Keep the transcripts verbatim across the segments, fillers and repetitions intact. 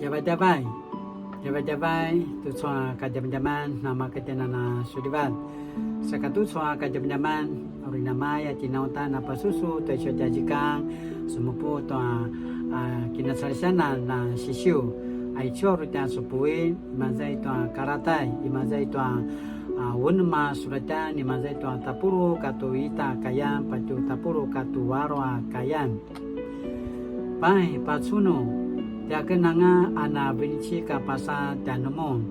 Djavadjavay, djavadjavay, tucu a kadjamadjaman namakatjena na sulivat. Saka tucu a kadjamadjaman, uri namaya tinauta na pasusu tua icu a tjazikang, semupu tua, a, kinacalisianan na sisiu. Aicu a uri tja supuin, imaza i tua Karatai, imaza i tua, a, unem a suratjan, imaza i tua tapuluq katua ita a kayan, patje tapuluq katua alu a kayan. Pai, pacunu, tiaken anga a na vinecik a pasa tjanumun,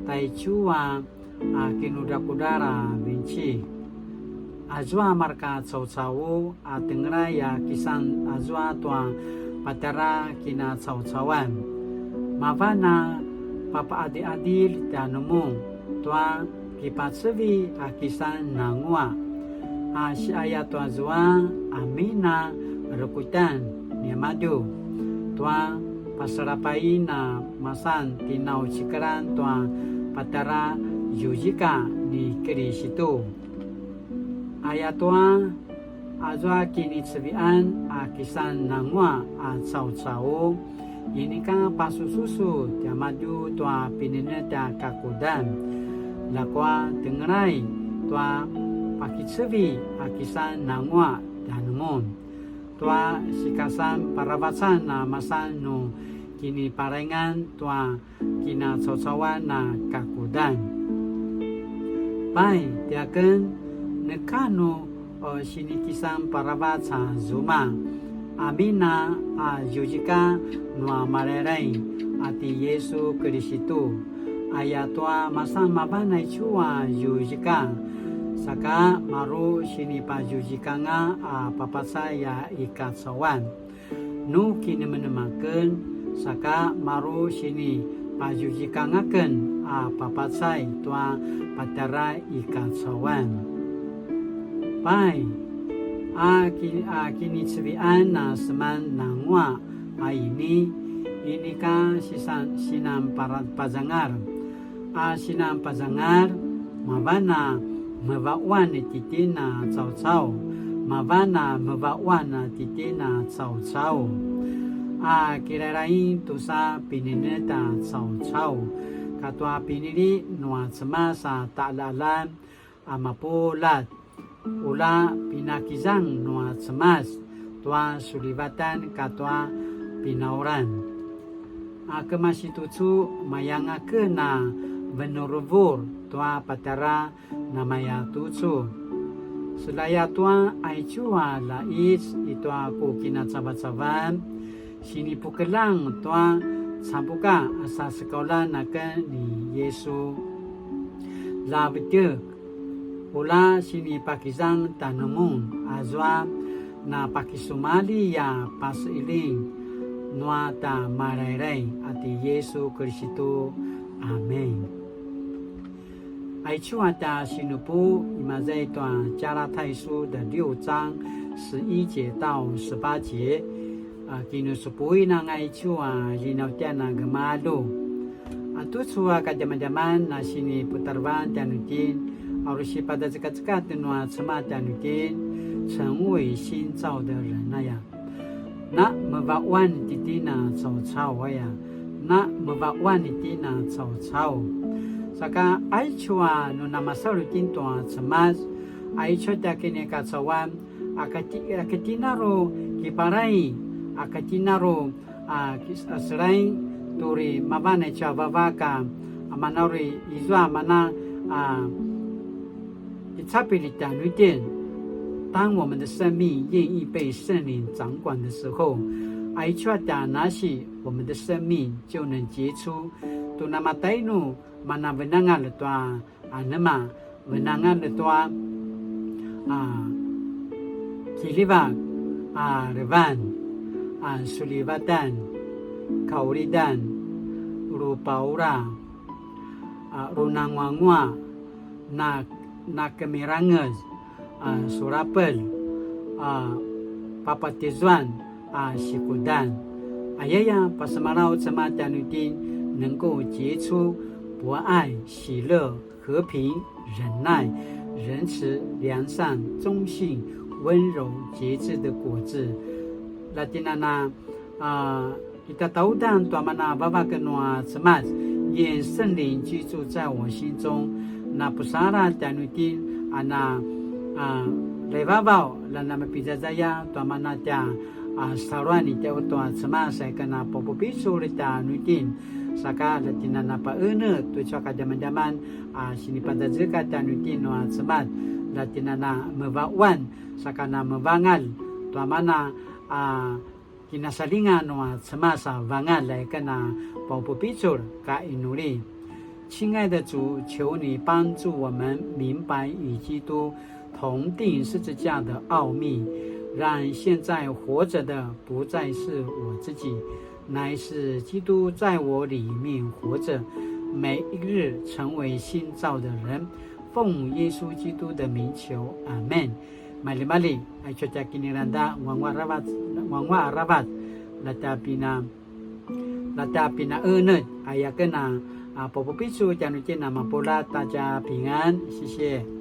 taicu a, a kinudrakudral a vinecik. Azua mareka caucau a tengelay a kisan azua tua patjara kinacaucauan. Mavan a papaadiadil tjanumun tua kipacevi a kisan nanguaq, a siaya tua zua amin a rekutjan niamadju, tua pasalapain a masan tinaucikelan tua patjara ziuzika ni Kilisitu. Ayatua azua kinicevian a kisan nanguaq a caucau, inika pasususu tiamadju tua pinenetj a kakudan. Ljakua tengelay tua pakicevi a kisan nanguaq tjanumun, tua sikasan paravacan a masan nu kiniparaingan tua kinacaucauan a kakudan. Pai, tiaken, neka nu, o, sinikisan paravac a zuma, amin a ziuzika nua Malailai a ti Yisu Kilisitu. Ayatua masan mavan aicu a ziuzika, saka maru sinipaziuzikanga a papacay a i kacauan. Nu kinemenem aken, saka maru sinipaziuzikang aken a papacay tua patjara i kacauan. Pai, a ki-, a kinicevian a seman nanguaq a ini, inika sisan-, sinan para-, pazangal. A sinan pazangal, mavan a mevaquan titjen a caucau, mavan a mevaquan titjen a caucau. A kilalaing tusa pinenetj a caucau, katua pinili nua Cemas a taqaljaqaljan a mapuljat, ula pinakizang nua Cemas tua sulivatan katua pinauran. A kemasi tucu mayanga aken a venuruvur tua patjara namaya tucu. Selaya tua aicu a laic i tua ku kinacavacavan, sinipukeljang tua cabuka a sasekaulan aken ni Yisu. Ljavetjek, ula sinipakizang tjanumun azua na pakisumalji a paseiling nua tja Malailai a ti Yisu Kilisitu. Amen. Aicu a tja sinupu, imaza i tua 加拉太書的六章十一節到十八節, a, kinusupuin anga aicu a linautjan a gemalju. A tucu a kadjamadjaman a siniputarevan tjanuitjen, a uri sipadacekaceka tjanuitjen nua Cemas tjanuitjen, 成為新造的人 aya. Na mevaquan titjen a caucau aya. Na mevaquan titjen a caucau. Saka aicu a nu namasalu itjen tua Cemas, aicu a tja kinikacauan, a kati-, a katjinaru kipalai, a katjinaru, a kis-, a selai, tu uri mavan aicu a vavak a, a mana uri izua mana, a, i capilj tjanuitjen. 当我们的生命愿意被圣灵掌管的时候，aicu a tja nasi 我们的生命就能结出 tu namatainu mana venangalj tua anema, venangalj tua, a, kiljivak, a, levan, a, sulivatan, kaulidan, rupaula, a, runanguanguaq, na, nakemirangez, a, surapelj, a, papatizuan, a, sikudan. Ayaya pasemalaw Cemas tjanuitjen 能够结出博爱、喜乐、和平、忍耐、仁慈、良善、忠信、温柔、节制的果子。Latinana, a, Kitataudan tua mana vavak nua Cemas, 愿圣灵居住在我心中. Na pusaladj tjanuitjen a na, a, levavaw, la na mapizazaya tua mana tja, a, saluan i tjau tua Cemas, aya ken a papupicul tjanuitjen. Saka la tjen a na paenetj tucu a kadjamadjaman, a, sinipadazeka tjanuitjen nua Cemas, la tjen a na mevaquan, saka na mevangalj tua mana, a, kinasalinga nua Cemas a vangalj, aya ken a papupicul ka inuli. 亲爱的主，求你帮助我们明白与基督同钉十字架的奥秘，让现在活着的不再是我自己，乃是基督在我里面活着，每一日成为新造的人。奉耶稣基督的名求，阿们。Malimali, aicu tja kinilangda, nguanguaq aravac, nguanguaq aravac, la tja pina, la tja pinaenetj, aya ken a, a, papupicul tjanuitjen a mapuljat, ta tja pingan, 谢谢.